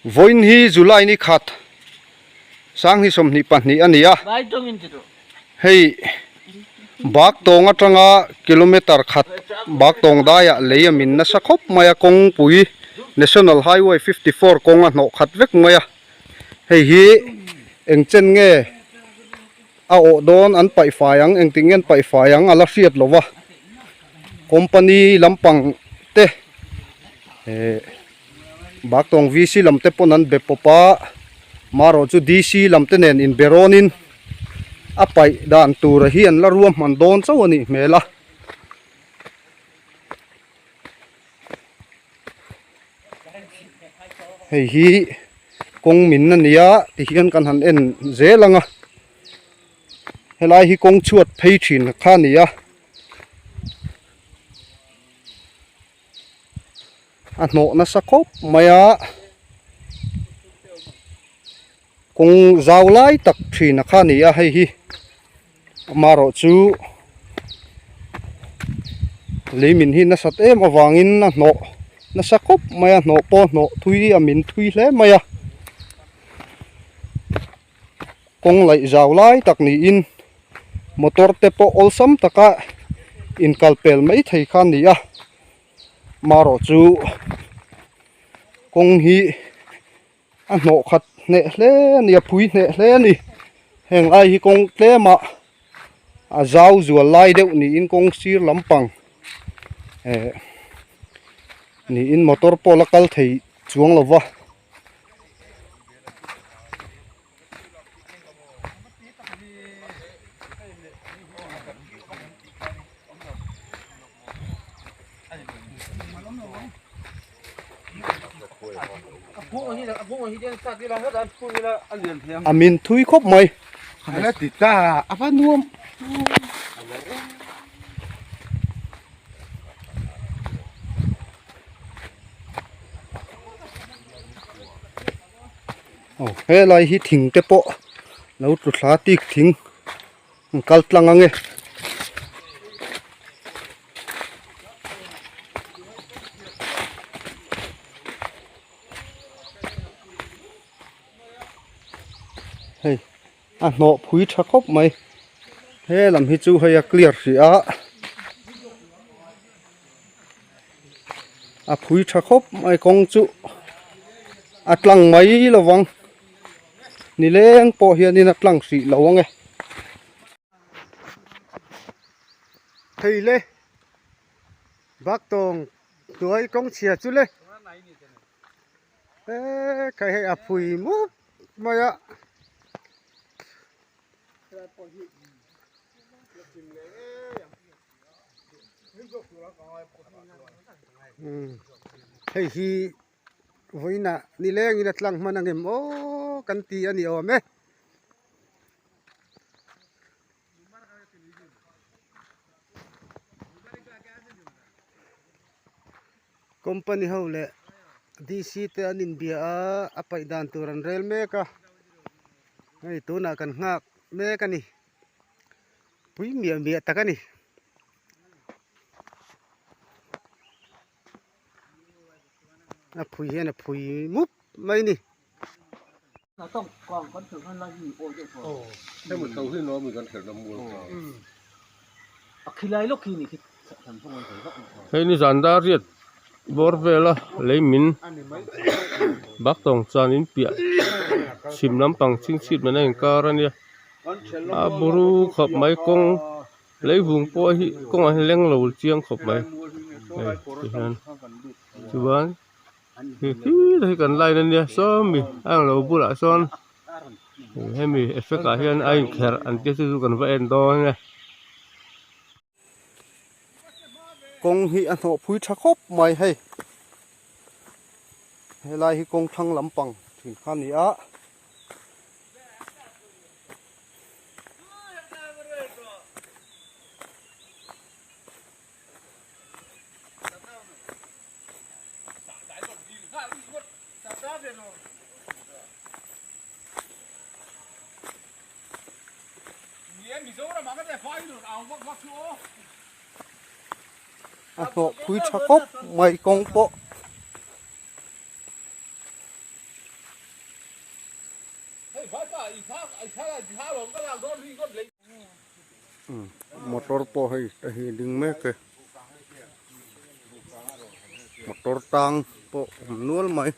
Vawiin hi July ni khat Sanghni 22 a ni a, hei bak tawng atanga kilometer khat bak tawng daiah lei a min nasa khawp mai a, kawngpui National Highway 54 kawng a hnawh khat vek mai a, hei hi eng chen nge a awh dawn an paih fai ang engtik nge an paih fai ang a la hriat lo va company lampang te eh Baktawng VC lam te pawn an be pawp a marawh chu DC lam te nen inbe rawnin a paih dan tur hi an la ruahman dawn chauh a nih hmel a. Hei hi kawng min a nia tihian kan han en zel ang a helai hi kawng chhuat phei thin kha a ni a. A hnawh nasa khawp mai a kawng zau lai tak thin a kha a ni a hei hi amaherawh chu lei min hi nasat em avangin a hnawh nasa khawp mai a hnawh pawh hnawh thui a min thui hle mai a kawng laih zau lai tak niin motor te pawh awlsam taka inkal pel mai thei kha a ni a marawh chu kawng hi a hnawh khat hneh hle a ni a phui hneh hle a ni heng lai hi kawng tlem ah a zau zual lai deuh niin kawng sir lampang eh niin motor pawh la kal thei chuang lo va. A min thui khawp mai. Aw helai hi thing te pawh lo tlu thla tik thing an kal tlang ang e. Hei a hnawh phui tha khawp mai he lam hi chu hei a clear hrih a a phui tha khawp mai kawng chu a tlang mai lo vang nileng pawh hianin a tlang hrih lo ang e. Thei le baktawng hnuai kawng chhia chu le eee khai hei a phui mup mai a. Hei hi vawiinah nilengin a tlang hman ang em aw kan ti a ni awm e. Company ho leh DC te an inbia a a paih dan tur an rel mek a hei tunah kan nghak mek a ni. Pui miah miah tak a ni. A phui hian a phui mup mai a ni. Hei ni zan dar riat bawr vela lei min bak tawng chuan in piah chhim lampang chhingchhip nena inkar a nia. A buru khawp mai kawng lei vung pawh hi kawngah hian leng lo chiang khawp mai hei ti hian chuan khi khi hi kan line ania sawmi a englo bulah sawn hemi effect ah hian a inkherh an tia chu chu kan va en dawn e. Kawng hi a hnawh phui tha khawp mai hei helai hi kawng thlang lampang thin kha a ni a. A hnawh phui tha khawp mai kawng pawh. Motor pawh hei a hi ding mek e. Motor tang pawh awm nual mai.